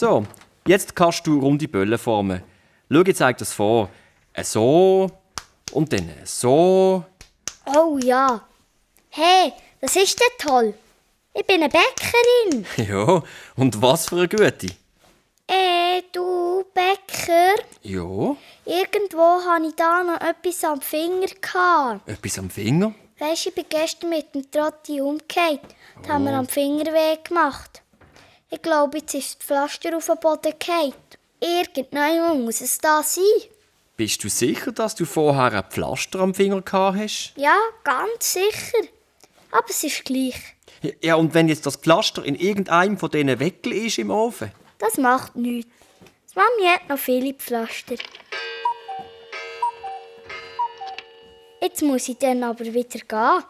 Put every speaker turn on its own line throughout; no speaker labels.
So, jetzt kannst du runde Böllen formen. Schau, ich zeige das vor. So und dann so.
Oh ja. Hey, das ist ja toll. Ich bin eine Bäckerin.
Ja, und was für eine gute.
Du Bäcker.
Ja,
Irgendwo hatte ich da noch etwas am Finger.
etwas am Finger.
Weisst, ich bin gestern mit dem Trotti umgekehrt. Das haben wir am Finger weh gemacht. Ich glaube, jetzt ist das Pflaster auf den Boden gefallen. Irgendwann muss es da sein.
Bist du sicher, dass du vorher ein Pflaster am Finger gehabt hast?
Ja, ganz sicher. Aber es ist gleich.
Ja, und wenn jetzt das Pflaster in irgendeinem von diesen Weckeln ist im Ofen?
Das macht nichts. Die Mami hat noch viele Pflaster. Jetzt muss ich dann aber wieder gehen.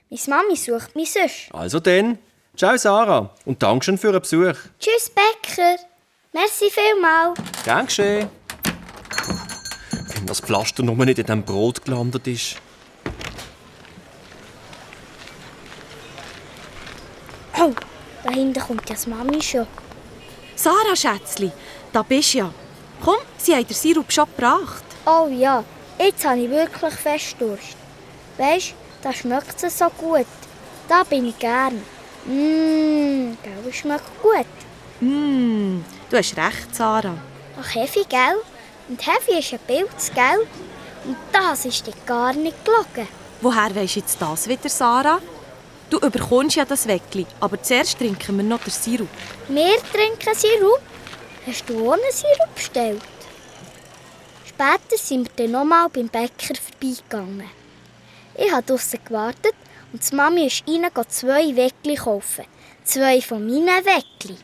Meine Mami sucht mich sonst.
Also dann, ciao Sarah und Dankeschön für den Besuch.
Tschüss, Bäcker. Merci vielmals.
Gern geschehen. Wenn das Pflaster nur nicht in diesem Brot gelandet ist.
Oh, da hinten kommt ja die Mami schon.
Sarah, Schätzli, da bist du ja. Komm, sie haben den Sirup schon gebracht.
Oh ja, jetzt habe ich wirklich fest Durst. Weisst, da schmeckt es so gut. Da bin ich gern. Gell, es schmeckt gut.
Du hast recht, Sarah.
Ach, Hefi, gell? Und Hefi ist ein Pilz, gell? Und das ist dir gar nicht gelogen.
Woher weisst jetzt das wieder, Sarah? Du überkommst ja das Weckli, aber zuerst trinken wir noch den Sirup.
Wir trinken Sirup. Hast du ohne Sirup bestellt? Später sind wir dann nochmal beim Bäcker vorbeigegangen. Ich habe draussen gewartet und die Mami ist rein, 2 Weckli kaufen. 2 von meinen Weckli.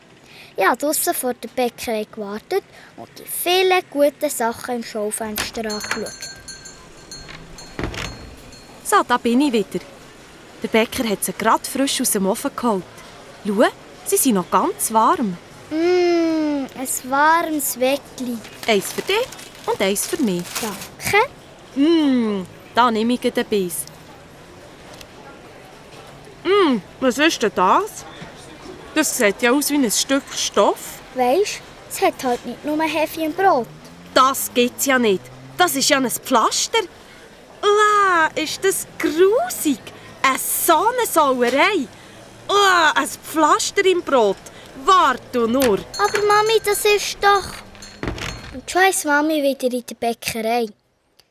Ich habe draussen vor der Bäckerei gewartet und die vielen guten Sachen im Schaufenster angeschaut.
So, da bin ich wieder. Der Bäcker hat sie gerade frisch aus dem Ofen geholt. Schau, sie sind noch ganz warm.
Ein warmes Weckli.
Eins für dich und eins für mich.
Danke.
Da nehme ich den Biss. Was ist denn das? Das sieht ja aus wie ein Stück Stoff.
Weisst, es hat halt nicht nur Hefe im Brot.
Das gibt's ja nicht. Das ist ja ein Pflaster. Ist das grusig. So eine Sauerei. Ein Pflaster im Brot. Warte nur.
Aber Mami, das ist doch... Und schon ist Mami wieder in der Bäckerei.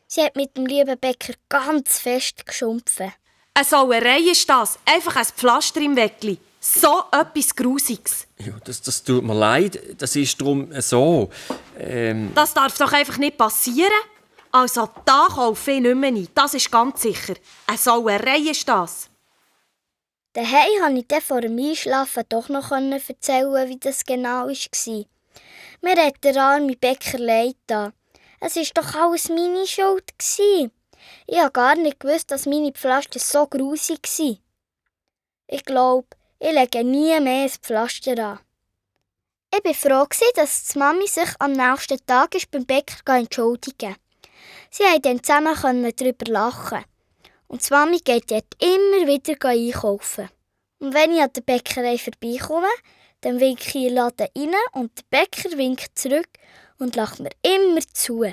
Sie hat mit dem lieben Bäcker ganz fest geschumpfen.
Eine Sauerei ist das. Einfach ein Pflaster im Weckli. So etwas Grusiges.
Ja, das tut mir leid. Das ist darum so.
Das darf doch einfach nicht passieren. Also, da kaufe ich nicht mehr ein. Das ist ganz sicher. Eine Sauerei ist das.
Daheim konnte ich dann vor dem Einschlafen doch noch erzählen, wie das genau war. Mir hat der arme Bäcker leid getan. Es war doch alles meine Schuld. Ich habe gar nicht gewusst, dass meine Pflaster so grusig waren. Ich glaube, ich lege nie mehr ein Pflaster an. Ich war froh, dass die Mami sich am nächsten Tag beim Bäcker entschuldigen. Sie konnten dann zusammen darüber lachen. Und die Mami geht dort immer wieder einkaufen. Und wenn ich an der Bäckerei vorbeikomme, dann winke ich in den Laden rein und der Bäcker winkt zurück und lacht mir immer zu.